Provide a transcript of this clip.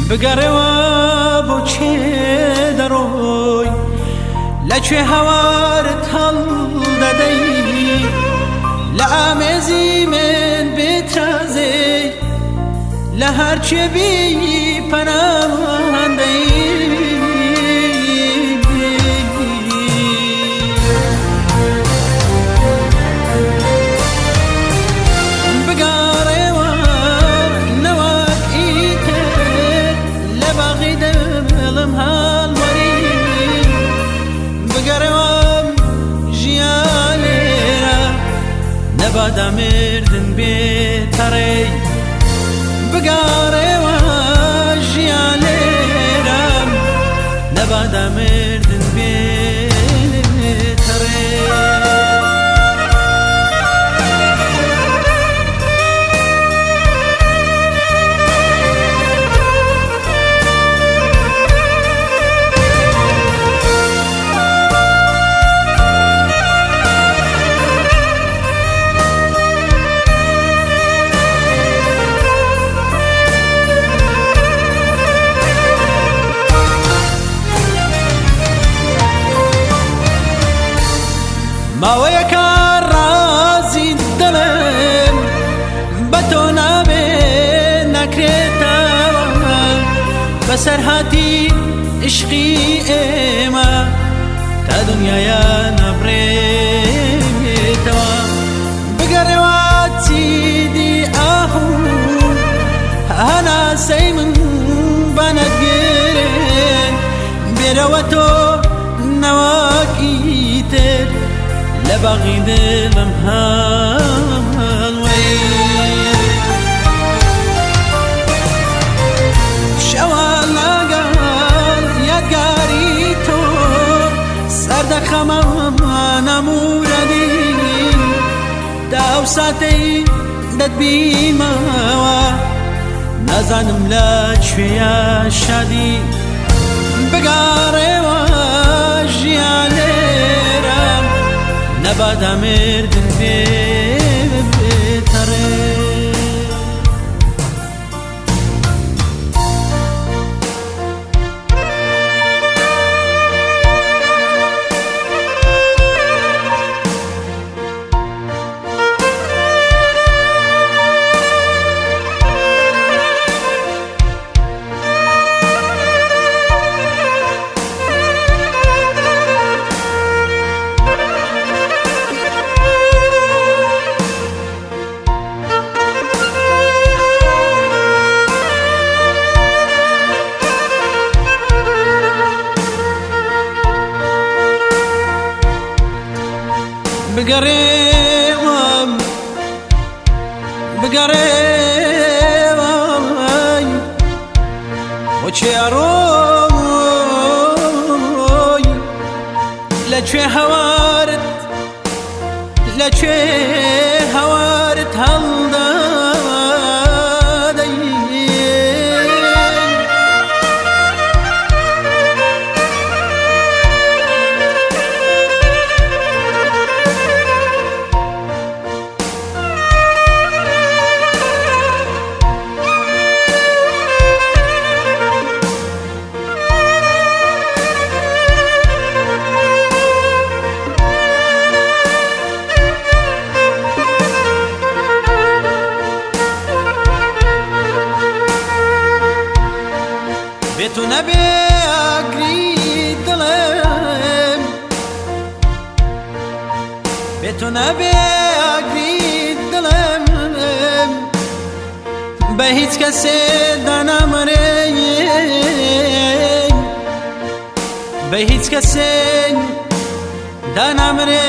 بگەڕێوە بۆ کێ دەڕۆی لە کوێ هەوارت هەڵدەدەی لە ئامێزی من بترازێ لە هەرچێ بی پەناهاندەی. بگەڕێوە نەوەک ئیتر لە باغی دڵم هەڵوەری بگەڕێوە ژیان لێرە نەبادا مردن بێتەڕێی بگەڕێوە ژیان لێرە نەبادا مردن بێتەڕێ. ماوەیەکە ڕازی دڵم بە تۆ نابێ ناکرێتەوە بەسەرهاتی عشقی ئێمە تا دنیاە نابرێتەوە بگەڕێوە چیدی ئاه و هەناسەی من بەنەگرێ بێرەوە تۆ نەوەکی تر لە باغی دڵم هەڵوەی. شەوان لەگەڵ یادگاری تۆ سەردەخەمە نامورەدی تا ئەو ساتەی دەتبینمەوە نازانم لە کوێیە شادی بگەڕێوە ژیان لێرە نەبادا مردن بێتەڕێ. بگەڕێوە بگەڕێوە بۆ کێ ئەڕۆی لە کوێ هەوارت لە کوێ هەوارت هەڵدەدەی. بێت و نەبێ ئاگری دڵم بێت و نەبێ ئاگری دڵم بە هیچ کەسێ دانامرێ بە هیچ کەسێ دانامرێ.